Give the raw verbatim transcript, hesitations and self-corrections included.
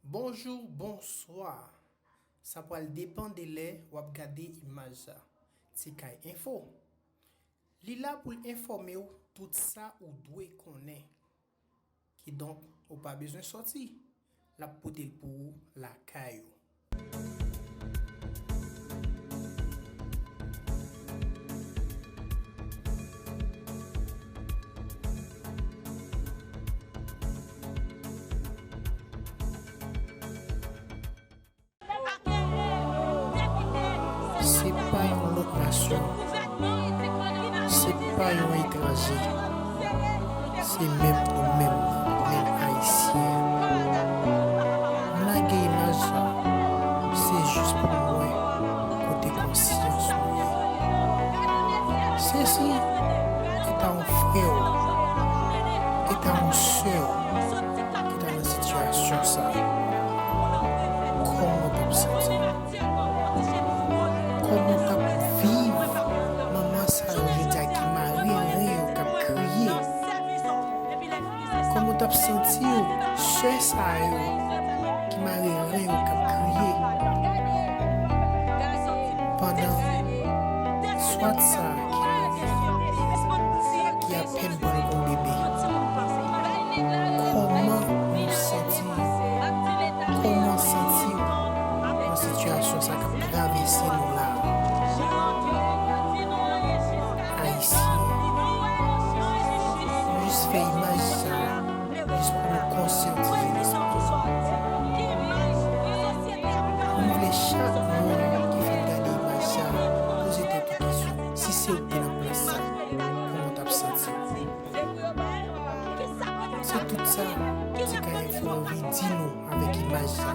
Bonjou, bonswa. Sa pral depann de lè w ap gade imaj sa. Ti Kay Enfo. Li la pou l enfòme w tout sa ou dwe konnen. Kidonk, ou pa bezwen sòti. L ap pote l pou ou lakay ou. Se pa yon lòt nasyon. Se pa yon etranje. Se menm nou menm, menm Ayisyen. M lage imaj sa, se jis pou m wè kote konsyans nou ye. Sesi, e ta yon frè w, e ta yon sè w ki ta nan sitiyasyon sa, kòman w t ap santi w? Kòman w t ap viv manman sa yo jodi a ki mare ren yo k ap kriye? Kòman w t ap santi w, sè sa yo ki mare ren yo k ap kriye? Pandan swat sa ki mare ki apèn pran yon bebe. Kòman nou santi nou? Kòman w santi w nan sitiyasyon sa k ap travèse nou la? Ayisyen, nou jis fè imaj sa jis pou nou konsyantize lespri nou. M vle chak moun ki fin gade imaj sa poze tèt ou kesyon, si se ou ki te nan plas sa, kòman w t ap santi w? Se tout sa Ti Kay Enfo anvi di nou avèk imaj sa.